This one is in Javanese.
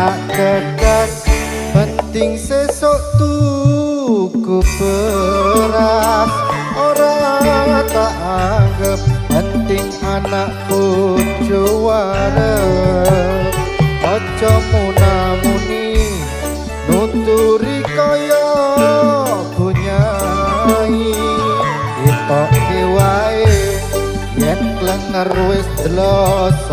tak gegas, penting sesuk tuku beras. Ora tak anggap penting anak bojo wareg. Aja munamuni nuturi kaya bunyai, ketoke wae yen klenger wis dloso.